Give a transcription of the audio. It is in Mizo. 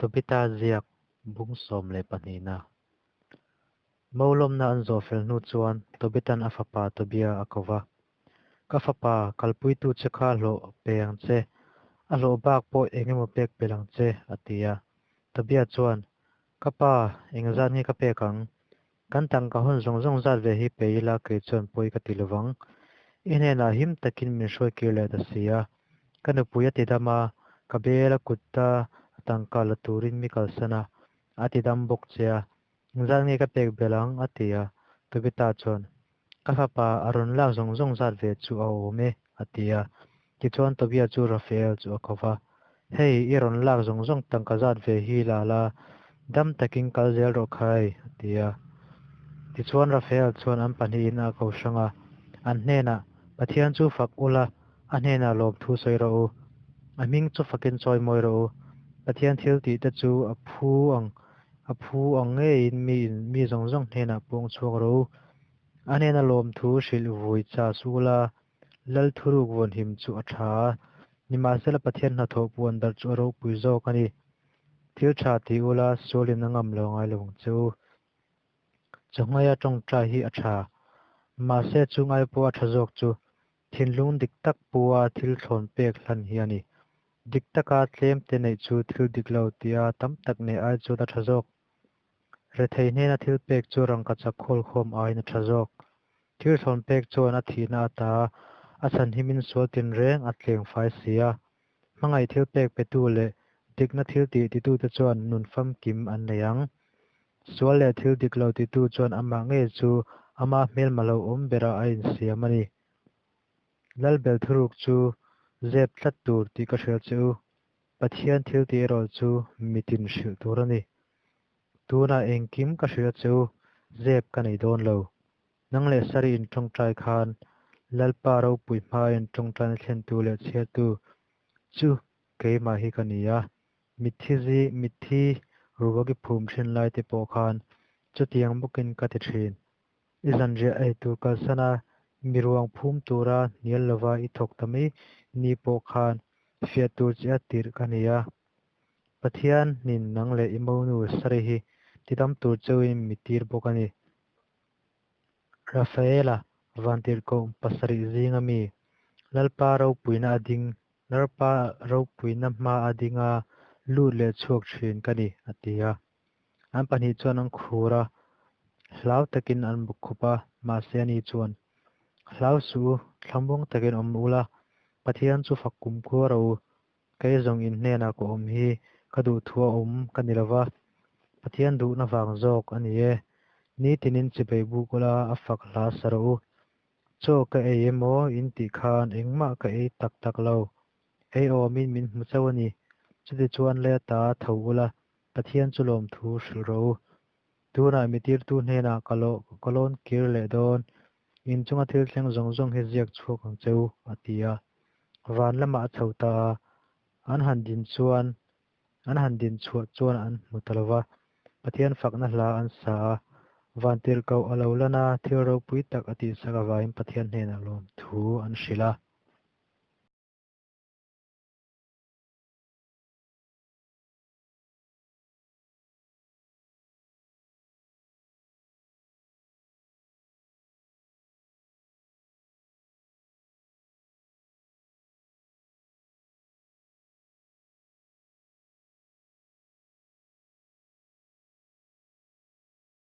Tobita ziak bung 12na. Maulawmna an zawh fel hnu chuan Tobitan a fapa Tobia a ko va. Ka fapa, kalpuitu che kha hlawh pe ang che, a hlawh bak pawh eng emaw pek belh ang che, a ti a. Tobia chuan, Ka pa, engzat nge ka pek ang? Kan tangka hawn zawng zawng zat ve hi pe ila kei chuan pawi ka ti lovang. I hnenah him takin min hruai kir leh ta si a. Ka nupui a ti dam a, ka bel a kut a tangka la turin mi kalsan a, a ti dam bawk che a. Engzat nge ka pek belh ang? a ti a. Tobita chuan, Ka fapa, a rawn lak zawng zawng zat ve chu a awm e, a ti a. Tichuan Tobia chu Raphael chu a ko va, Hei, i rawn lak zawng zawng tangka zat ve hi la la, dam takin kal zel rawh khai, a ti a. Tichuan Raphael chuan an pahnihin a ko hrang a, an hnenah, Pathian chu fak ula, a hnenah lawmthu sawi rawh u. A hming chu fakin chawi mawi rawh u. Pathian thil tih te chu a phu ang a phu ang ngeiin mi in mi zawng zawng hnenah puang chhuak rawh u. A hnena lawmthu hrilh vui cha sula Lal thuruk vawnhim chu a tha a, nimahsela Pathian hnathawh puan darh chu a ropui zawk a ni. Thil tha ti ula sualin a ngam lo ngai lo ang che u. Chawhmai a tawngtai hi a tha. Mahse chu ngai pawh a tha zawk chu thinlung dik tak pua thil thlawn pek hlan hi a ni. Dik taka tlem te neih chu thil dik lo tia tam tak neih ai chuan a tha zawk. Rethei hnena thil pek chu rangkachak khawlkhawm aiin a tha zawk. Thil thlawn pek chuan a thihna ata a chhanhimin sual tinreng a tleng fai si a. Hmangaih thil pek petu leh dikna thil tih titute chuan nun famkim an nei ang. Sual leh thil dik lo titu chuan amah ngei chu ama hmelma lo awm berah a insiam a ni. Lalbel thuruk chu zep tlat tur tih ka hrilh che u. Pathian thil tih erawh chu mitin hrilh tur a ni. Tunah engkim ka hrilh a che u, zep ka nei dawn lo. Nang leh Sari in tawngtai khan Lalpa ropui hmain tawngtaina thlentu leh chhiartu chu keimah hi ka ni a. Mitthi zi, mitthi ruak i phum thin lai te pawh khan chutiang bawkin ka ti thin. I zanriah ei tur kalsana mi ruang phum tura hnial lova i thawk ta mai ni pawh khan fiah tur che a tirh ka ni a. Pathian hnin nang leh i monu Sari hi tidam tur cheuhin mi tir bawk a ni. Rafaela vantirhkoh pasarih zinga mi, Lalpa ropuina a ding, Lalpa ropuina hma a dinga lut leh chhuak thin ka ni, a ti a. An pahnih chuan an khur a, hlau takin an buk khup a, mahse ani chuan, Hlau suh u, thlamuang takin awm ula, Pathian chu fak kum khua rawh u, Kei zawng in hnenah ka awm hi ka duhthua awm ka ni lova, Pathian duhna vang zawk a ni e. Nitinin chibei buk ula a fak hla sa rawh u. Chaw ka ei emaw in tih khan engmah ka ei tak tak lo. Ei awmin min hmu chauh a ni. Chutichuan leta tho ula Pathian chu lawmthu hrilh rawh u. Tunah mi tirtu hnenah ka ka lawn kir leh dawn. In chunga thil thleng zawng zawng hi ziak chhuak ang che u, a ti a. Van lamah a chho ta a, an han din chuan an han din chhuah chuan an hmu ta lo va. Pathian fakna hla an sa a, van tirhkoh a lo lan a, thil ropui tak a tihsak avangin Pathian hnenah lawmthu an hrilh a.